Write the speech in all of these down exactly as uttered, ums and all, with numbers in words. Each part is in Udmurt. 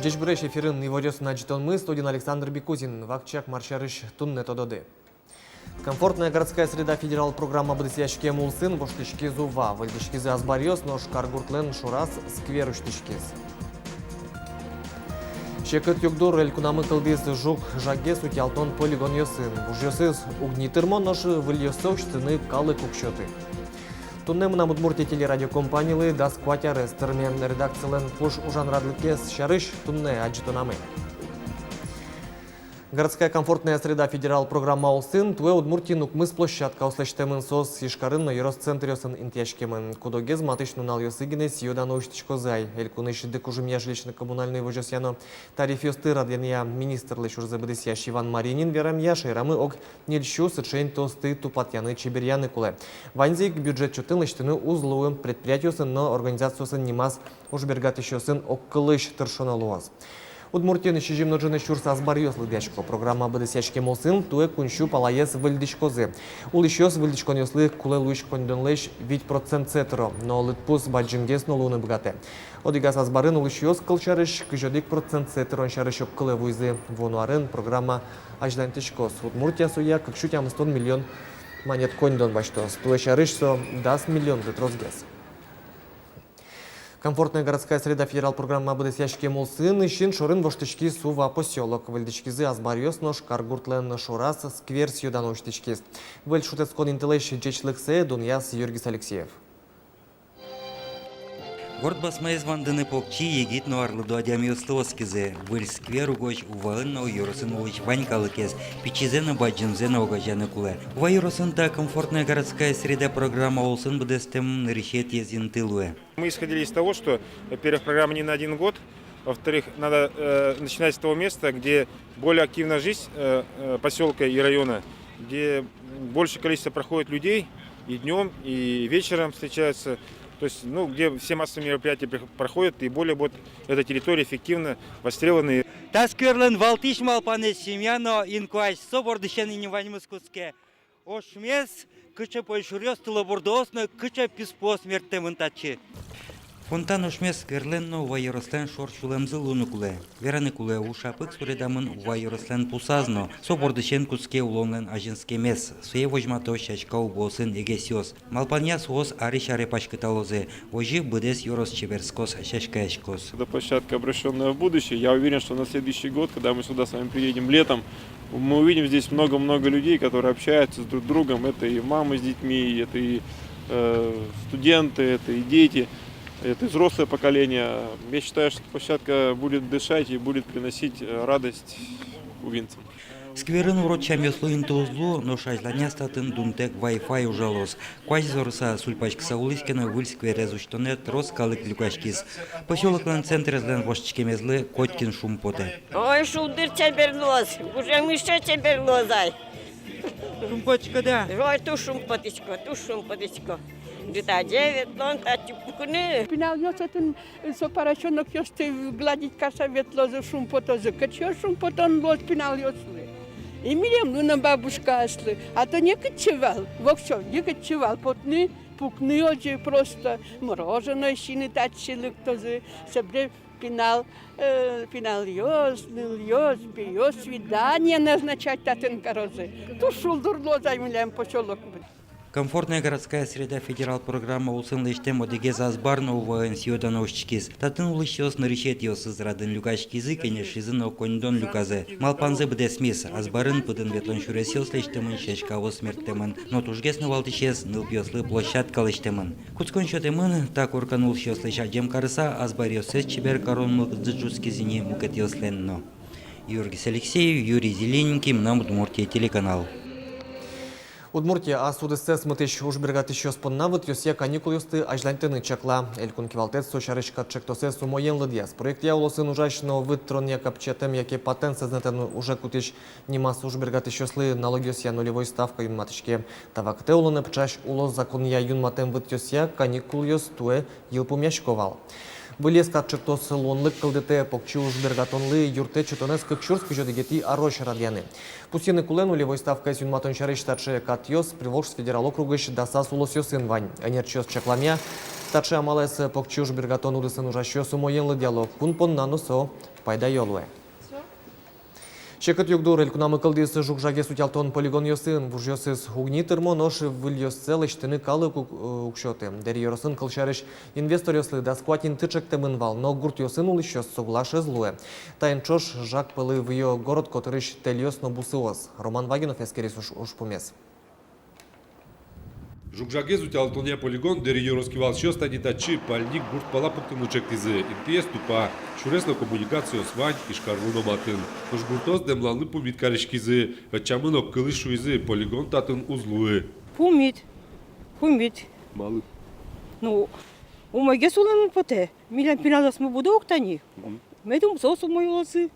Ӟечбуресь! Эфирын иворъёсын адӟытонмы, студиын Александр Бекузин. Вакчияк мар сярысь туннэ тододы. «Комфортная городская среда» федерал программа быдэсъяськем улсын воштӥськиз Ува. Выльдӥськизы азбаръёс, нош каргуртлэн шораз сквер усьтӥськиз. Секыт югдур элькунамы кылдӥз жуг-жаггес утялтон полигонъёсын. Вужъёсыз уг ни тырмо, нош выльёссэ усьтыны калык уг сёты. Туннэ «Мынам Удмуртие» телерадиокомпанилы дас куать арес тырме. Редакцилэн пуш ужан радлыкез сярысь туннэ адӟытонамы. «Городская комфортная среда» федерал программа улсын туэ Удмуртиын укмыс площадкаос лэсьтэмын. Соос Ижкарын но ёрос центръёсын интыяськемын. Куд-огез матысь нуналъёсы гинэ сӥё-дано усьтӥськозы ай. Элькунысь дыкужымъя жилищно-коммунальной возёсъя но тарифъёсты радъянъя министрлэсь ужзэ быдэсъясь Иван Маринин верамъя, шаерамы ог ньыль сю сыӵе интыосты тупатъяны-чеберъяны кулэ. Ваньзэ ик бюджет чотын лэсьтыны уз луы. Предприятиосын но организациосын нимаз ужбергатӥсьёсын огкылысь тыршоно луоз. Удмуртиын сизьым но ӝыны сюрс азбаръёс лыдъясько. Программа быдэсъяськем улсын туэ куинь сю палаез выльдӥськозы. Улӥсьёс выльдӥськонъёслы кулэ луись коньдонлэсь вить процентсэ тыро, но лыдпус бадӟымгес но луыны быгатэ. Одӥгаз азбарын улӥсьёс, кылсярысь, кызь одӥг процентсэ тырон сярысь огкылэ вуизы. Вуоно арын программа азьланьтӥськоз. Удмуртия соя кык сю тямыстон миллион манет коньдон басьтоз. Туэ сярысь со дас миллионлы тросгес. «Комфортная городская среда» федерал программа быдэсъяськем улсын Исин шорын воштӥськиз Ува посёлок. Выльдӥськизы азбаръёс, нош каргуртлэн шораз сквер сӥё-дано усьтӥськиз. Выль шутэтскон интылэсь ӟечлыксэ дунъяз Юргис Алексеев. Горд басмаез вандыны покчи, егит но арлыдо адямиослы оскизы. Выль сквер угось Уваын но ёросын улӥсь вань калыкез, пичизэ но, бадӟымзэ но огазеяны кулэ. Ува ёросын та «Комфортная городская среда» программа улсын быдэстэм нырысетӥез инты луэ. Мы исходили из того, что, во-первых, программа не на один год, во-вторых, надо, э, начинать с того места, где более активна жизнь, э, э, посёлка и района, где большее количество проходит людей и днём, и вечером встречаются. То есть, ну, где все массовые мероприятия прих-, проходят, и более будет эта территория эффективно востребована. Та скверлэн валтӥсь малпанэз семья но инкуазь, со бордысен ини ваньмыз кутске. Ошмес, кыӵе пӧйшуръёс, тылобурдоос но кыӵе писпуос мерттэмын татчы. Фонтан ошмес скверлэн но Ува ёрослэн шор сюлэмзы луыны кулэ. Вераны кулэ, уж шапык суредамын Ува ёрослэн пусаз но. Со бордысен кутске улонлэн азинскемез. Сое возьмато сяська убоосын эгесъёс. Малпанъя соос арысь аре паськыталозы. Озьы быдэс ёрос чеберскоз, сяськаяськоз. Это площадка, обращённая в будущее. Я уверен, что на следующий год, когда мы сюда с вами приедем летом, мы увидим здесь много-много людей, которые общаются с друг другом. Это и мамы с детьми, это и, э, студенты, это и дети, это и взрослое поколение. Я считаю, что эта площадка будет дышать и будет приносить, э, радость увинцам. Скверын урод сямъёслы инты уз лу, нош азьланяз татын дунтэк Wi-Fi ужалоз. Куазь зорыса, сульпаськыса улӥське но, выль скверез усьтонэ трос калык люкаськиз. Посёлоклэн центрезлэн воштӥськемезлы котькин шумпотэ. Ой, шулдыр чебер луоз, гужем эшшо чебер луоз ай. Шумпотӥськод-а? Ой, туж шумпотӥсько, туж шумпотӥсько. Ӝытазе ветлон татчы пукыны. Пиналъёс отын со поросёнокъёсты гладить карыса ветлозы, шумпотозы. Кыӵе шумпотон луоз пиналъёслы. И милемлы но, бабушкаослы. А то некытчы вал, воксё, некытчы вал потыны, пукыны озьы просто. Мороженое сиыны татчы лыктозы. Собере пинал, э, пиналъёс, нылъёс, пиёс свидание назначать татын карозы. Туж шулдыр луоз ай милям посёлокмы. «Комфортная городская среда» федерал программа улсын лэсьтэм одӥгез азбар но Уваын сӥё-дано усьтӥськиз. Татын улӥсьёс нырысетӥосыз радын люкаськизы, кенешизы но коньдон люказы. Малпанзы быдэсмиз: азбарын пыдын ветлон сюресъёс лэсьтэмын, сяськаос мерттэмын. Но тужгес но валтӥсез: нылпиослы площадка лэсьтэмын. Кутскон сётэмын, та коркан улӥсьёслэсь адӟем карыса, азбаръёссэс чебер карон мылкыдзы ӝутскиз ини мукетъёслэн но. Юргис Алексеев, Юрий Зелененький, «Мынам Удмуртие» телеканал. Удмуртия ас удыссэс мытӥсь ужбергатӥсьёс понна вытъёсъя каникулъёсты азьланьтыны чакла. Элькун кивалтэт со сярысь катчектосэз умоен лыдъяз. Проектъя улосын ужась но выт тыронъя капчиатэм яке патент сӧзнэтэм уже кутӥсь нимаз ужбергатӥсьёслы налогъёсъя нулевой ставка юнматӥське. Та вакытэ улонэ пыӵась улос законъя юнматэм вытъёсъя каникулъёс туэ йылпумъясько вал. Вылез катчектос луонлык кылдытэ покчи ужбергатонлы юрттэт сётонэз кык сюрс кызь одӥгетӥ арозь радъяны. Пусйыны кулэ, нулевой ставкаез юнматон сярысь таӵе катъёс Приволжск федерал округысь дасаз улосъёсын вань. Ӧнерчиос чакламъя, таӵе амалэз покчи ужбергатон удысын ужасьёс умоен лыдъяло, кун понна но со пайдаё луэ. Секыт югдур элькунамы кылдӥз жуг-жагез утялтон полигонъёсын. Вужъёсыз уг ни тырмо, нош выльёссэ лэсьтыны калык уг, уг сёты. Дэри ёросын, кылсярысь, инвесторъёслы дас куать инты ӵектэмын вал, но гуртъёсын улӥсьёс соглаш ӧз луэ. Таин ӵош жаг пӧлы выё город котырысь тэльёс но бусыос. Роман Вагинов эскериз уж-, ужпумез. Жуг-жагез утялтонъя полигон Дэри ёрос кивалтӥсьёс тани татчы, Пальник гурт пала пуктыны ӵектӥзы. Интыез тупа, сюрес но коммуникациос вань, Ижкарлы но матын. Нош гуртоос дэмланлы пумит кариськизы. Ӧтчамын огкылысь шуизы: полигон татын уз луы. Пумит, пумит. Малы? Ну, умойгес улэммы потэ. Милям пиналъёсмы будо ук тани. Мгм. Мед ум соос умой улозы.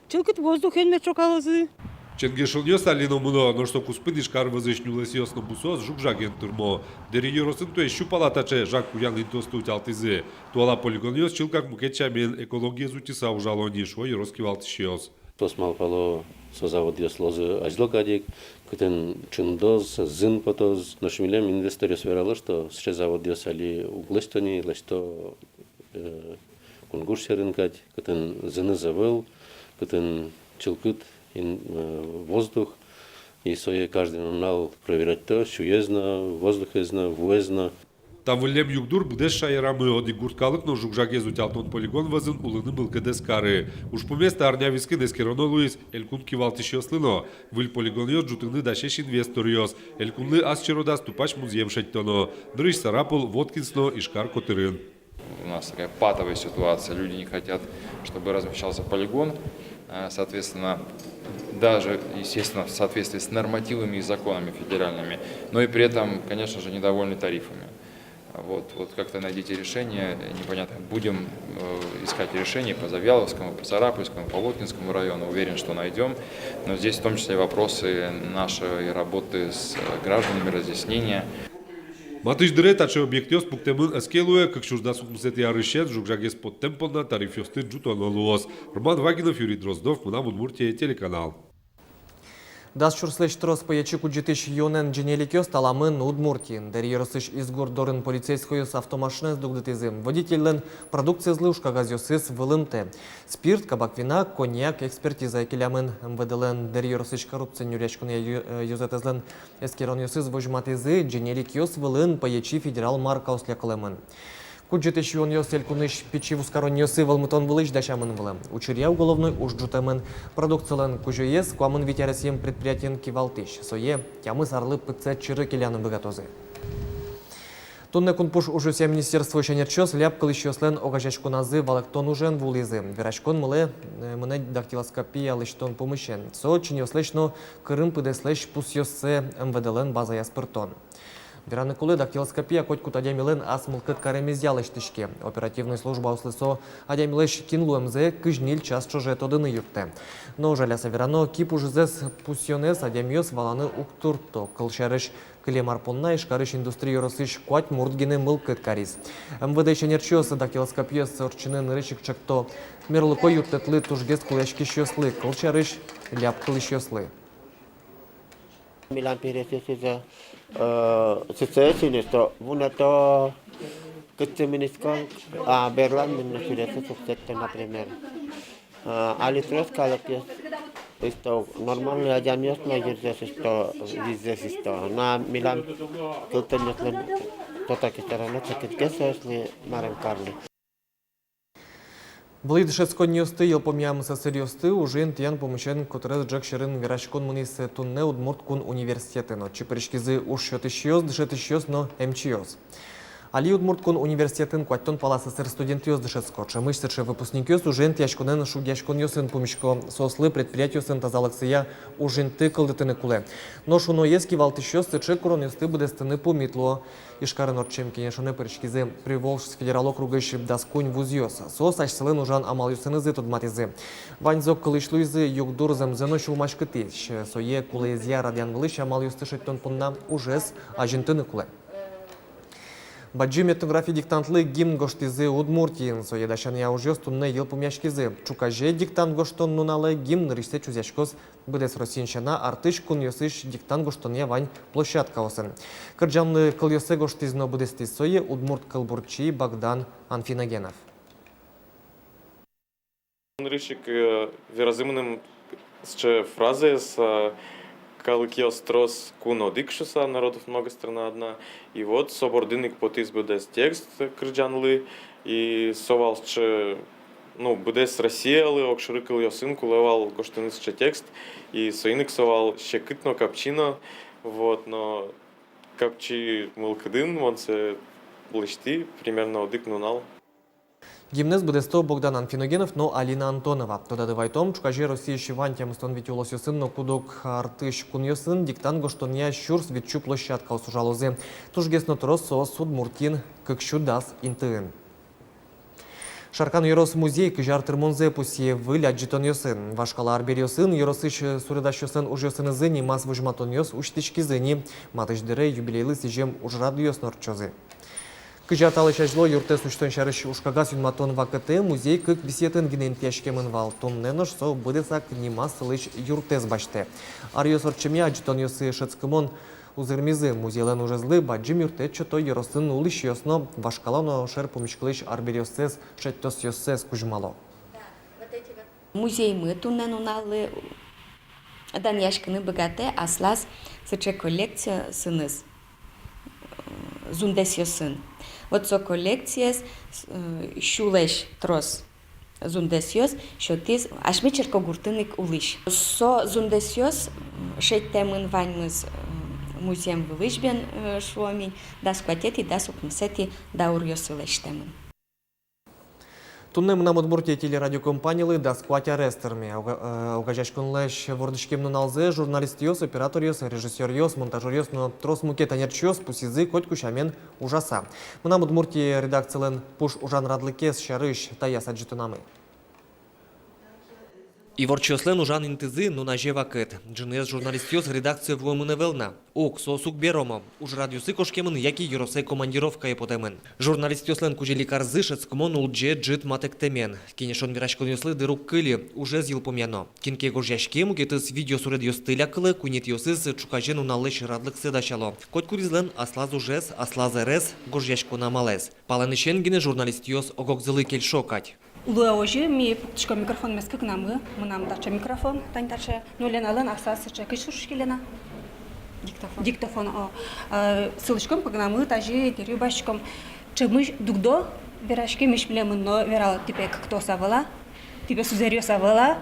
Чылкыт воздух эн мед ӵокалозы. Ченгешонъёс али но мыно, нош со куспын Ижкар вӧзысь нюлэсъёс но бусыос жуг-жаген тырмо. Дэри ёросын туэ сю пала таӵе жаг куян интыосты утялтӥзы. Туала полигонъёс чылкак мукет сямен, экологиез утьыса ужало ни, шуо ёрос кивалтӥсьёс. Соос малпало, со заводъёс луозы азьло кадь ик, кытын чындоз, зын потоз. Нош милям инвесторъёс верало, что сыӵе заводъёс али уг лэсьто ни, лэсьто э, кунгож сьӧрын кадь, кытын зыныз ӧвӧл, кытын чылкыт ин-, э, воздух, и сое каждый нунал проверятьто, сюез но, воздухез но, вуэз но. Та выллем югдур быдэс шаерамы. Одӥг гурт калык но жуг-жагез утялтон полигон вӧзын улыны мылкыд ӧз кары. Ужпумез та арня вискын эскероно луиз элькун кивалтӥсьёслы но. Выль полигонъёс ӝутыны дасесь инвесторъёс. Элькунлы ас черодаз тупась музъем шедьтоно. Нырысь Сарапул, Воткинск но Ижкар котырын. У нас такая патовая ситуация. Люди не хотят, чтобы размещался полигон. Э, соответственно, даже, естественно, в соответствии с нормативами и законами федеральными, но и при этом, конечно же, недовольны тарифами. Вот, вот как-то найдите решение, непонятно, будем, э, искать решение по Завьяловскому, по Сарапульскому, по Воткинскому району, уверен, что найдём. Но здесь в том числе вопросы нашей работы с, э, гражданами, разъяснения. Матысь дыре таӵе объектъёс пуктэмын ӧз ке луэ. Кык сюрс дас укмысэтӥ арысен жуг-жагез поттэм понна тарифъёсты ӝутоно луоз. Роман Вагинов, Юрий Дроздов, «Мынам Удмуртие» телеканал. Дас сюрслэсь трос пӧечи кудӟытӥсь юонэн ӟенеликъёс таламын Удмуртиын. Дэри ёросысь Изгурт дорын полицейскойёс автомашинаез дугдытӥзы. Водительлэн продукциезлы ужкагазъёсыз вылымтэ. Спирт, кабак вина, коньяк экспертизае келямын. МВД-лэн Дэри ёросысь коррупци нюръяськонъя ю-, э, ёзэтэзлэн эскеронъёсыз возьматӥзы: ӟенеликъёс вылын пӧечи федерал маркаос лякылэмын. Кудӟытӥсь юонъёс элькунысь пичи вузкаронниосы вӧлмытон вылысь дасямын вылэм. Учыръя уголовной уж ӝутэмын. Продукцилэн кузёез, куамын вить аресъем предприятиен кивалтӥсь. Сое тямыс арлы пытсэт чыры келяны быгатозы. Туннэ кунпуш ужъёсъя министерствоысь ӧнерчиос ляб кылӥсьёслэн огазеяськоназы валэктон ужен вуылӥзы. Вераськон мылэ, э, мынэ дактилоскопия лэсьтон пумысен. Со чиньыослэсь но кырым пыдэслэсь пусъёссэ МВД-лэн базаяз пыртон. Вераны кулэ, дактилоскопия котькуд адямилэн ас мылкыд каремезъя лэсьтӥське. Оперативной службаослы со адямилэсь кин луэмзэ кызь ньыль час ӵоже тодыны юрттэ. Но, жаляса верано, кип ужзэс пусъёнэз адямиос валаны уг туртто. Кылсярысь, кылем ар понна Ижкарысь Индустри ёросысь куать мурт гинэ мылкыд кариз. МВД-ысь ӧнерчиос дактилоскопиез ортчыны нырысь ик ӵекто мерлыко юрттэтлы тужгес кулэяськисьёслы, кылсярысь, ляб кылӥсьёслы. Милям пересьёсыз, э, сыӵе сиыны, что вунэто, кытчы мынӥськом, а берлань мыныны сюресэз уг шедьты, например. Э, али трос калыкъёс, что нормальной адямиос но йырзэс, что визьзэс, что. Но милям кылдытэмъёслэн то таки всё равно секытгес, если марым карны. Вылӥ дышетсконниосты, йылпумъям сӧсыръёсты ужын тӥян пумысен котырес ӝӧк сьӧрын вераськон мынӥз туннэ Удмурт кун университетын. Отчы пыриськизы уж сётӥсьёс, дышетӥсьёс но эмчиос. Али Удмурт кун университетын куатьтон пала сӧсыр студентъёс дышетско. Ӵемысь сыӵе выпускникъёс ужын тӥяськонэн шугъяськонъёсын пумисько. Соослы предприятиосын тазалыксыя ужинты кылдытыны кулэ. Нош уноез кивалтӥсьёс сыӵе куронъёсты быдэстыны пумит луо. Ижкарын ортчем кенешонэ пыриськизы Приволжск федерал округысь дас куинь вузъёс. Соос асьсэлэн ужан амалъёсынызы тодматӥзы. Ваньзы огкылысь луизы: югдур зэмзэ но сюлмаськытӥсь. Сое кулэезъя радъян вылысь амалъёсты шедьтон понна ужез азинтыны кулэ. Бадӟым этнографи диктантлы гимн гожтӥзы Удмуртиын. Сое дасянъя ужъёс туннэ йылпумъяськизы. Ӵуказе диктант гожтон нуналэ гимн нырысьсэ чузъяськоз быдэс Россиын сяна, артысь кунъёсысь диктант гожтонъя вань площадкаосын. Кырӟанлы кылъёссэ гожтӥз но быдэстӥз сое удмурт кылбурчи Богдан Анфиногенов. Нырысь ик, э, веразы мыным сыӵе фразаез, э, калыкъёс трос кун одӥг шуыса, народов много, страна одна. И вот со бордын ик потӥз быдэс текст кырӟанлы, и со вал сыӵе, ну, быдэс Россиялы огшоры кылъёсын кулэ вал гожтыны сыӵе текст, и соин ик со вал секыт но, капчи но, вот, но капчи мылкыдын мон сое лэсьтӥ примерно одӥг нунал. Гимнэз быдэсто Богдан Анфиногенов но Алина Антонова. Тодады вайытом, ӵуказе Россиысь вань тямыстон вить улосъёсын но куд-ог артысь кунъёсын диктант гожтонъя сюрс витьсю площадкаос ужалозы. Тужгес но трос соос Удмуртиын, кык сю дас интыын. Шаркан ёрос музей кызь ар тырмонзэ пусйе выль адӟытонъёсын. Вашкала арбериосын ёросысь суредасьёслэн ужъёсынызы нимаз возьматонъёс усьтӥськизы ни. Матысь дыре юбилейлы сӥзем ужрадъёс но ортчозы. Кызь ар талэсь азьло юртэз усьтон сярысь ужкагаз юнматон вакытэ музей кык висъетын гинэ интыяськемын вал. Туннэ нош со быдэсак нимаз сылӥсь юртэз басьтэ. Аръёс ортчемъя адӟытонъёсы шӧдскымон узырмизы. Музейлэн ужезлы бадӟым юрттэт сёто ёросын улӥсьёс но, вашкала но шер пумиськылӥсь арбериоссэс, шедьтосъёссэс кузьмало. Музеймы туннэ нуналлы данъяськыны быгатэ аслаз сыӵе коллекциосыныз, э, зундэсъёсын. Вот со коллекциез, э, сюлэсь трос зундэсъёс сётӥз асьме Черкогуртын ик улӥсь. Со зундэсъёс, м, шедьтэмын ваньмыз, э, музъем вылысь бен, э, шуом ини, дас куатетӥ, дас укмысэтӥ дауръёсы лэсьтэмын. Туннэ «Мынам Удмуртие» телерадиокомпанилы дас куать арес тырме. Ога-, э, огазеяськонлэсь вордӥськем нуналзэ журналистъёс, операторъёс, режиссёръёс, монтажёръёс но трос мукет ӧнерчиос пусйизы котьку сямен ужаса. «Мынам Удмуртие» редакцилэн пуш ужан радлыкез сярысь таяз адӟытонамы. Иворчиослэн ужан интызы нуназе вакыт. Ӝыныез журналистъёс редакцие вуэмын ӧвӧл на. Уг, соос уг беромо. Ужрадъёсы кошкемын яке ёросэ командировкае потэмын. Журналистъёслэн кузьыли карзы шӧдскымон улӟе ӝыт матэктэмен. Кенешон-вераськонъёслы дыр уг кыльы, ужез йылпумъяно. Кин ке гожъяське, мукетыз видеосуредъёсты лякылэ, куинетӥосыз ӵуказе нуналлэсь радлыксэ дасяло. Котькудӥзлэн аслаз ужез, аслаз ӧрез, гожъяськон амалэз. Палэнысен гинэ журналистъёс ог-огзылы кельшо кадь. Улэ озьы, ми пуктӥськом микрофонмес кыкнамы, мынам таӵе микрофон, тань таӵе, но Леналэн аслаз сыӵе, кызьы шуиське, Лена? Диктофон. Диктофон, о. Э, сылӥськом кыкнамы, тазьы интервью басьтӥськом. Ӵемысь дугдо, вераськемысь милемын но верало: тӥ пе кыктоос ӧвӧл-а, тӥ пе сузэръёс ӧвӧл-а.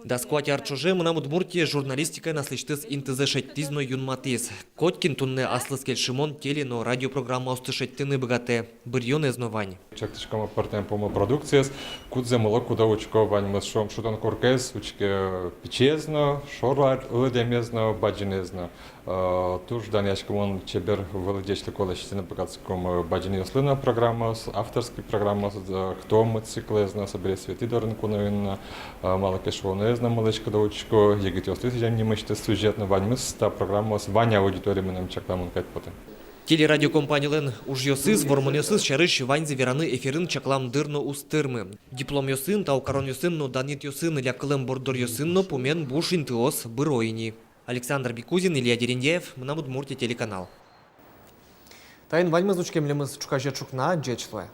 Дас куать ар ӵоже «Мынам Удмуртие» журналистикаын аслэсьтыз интызэ шедьтӥз но юнматӥз. Котькин туннэ аслыз кельшымон теле- но радиопрограммаосты шедьтыны быгатэ, быръёнэз но вань. Чектӥськом пӧртэм пумо продукциез, кудзэ мыло-кыдо учко ваньмыз, шуом, шудон коркаез учке пичиез но, шорлы лыдъямез но, бадӟынэз но. Э, туж данъяськымон, чебер выль ӟечлыко лэсьтыны быгатӥськом, э, бадӟынъёслы но программаос, авторский программаос, э, «Кто мы» циклэз но, собере Светӥ дорын куноын но, э, малы ке шуоно, ӧз но мылысь-кыдо учко, егитъёслы сӥзем нимысьтыз сюжет но, ваньмыз та программаос вань аудиториямы но чакламын кадь потэ. Телерадиокомпанилэн ужъёсыз, вормонъёсыз сярысь ваньзэ вераны эфирын чаклам дыр но уз тырмы. Дипломъёсын, тау каронъёсын но данъетъёсын, лякылэм борддоръёсын но пумен буш интыос быро ини. Александр Бекузин, Илья Дерендяев, «Мынам Удмуртие» телеканал. Таин ваньмыз. Учке милемыз ӵуказе ӵукна. Ӟеч луэ.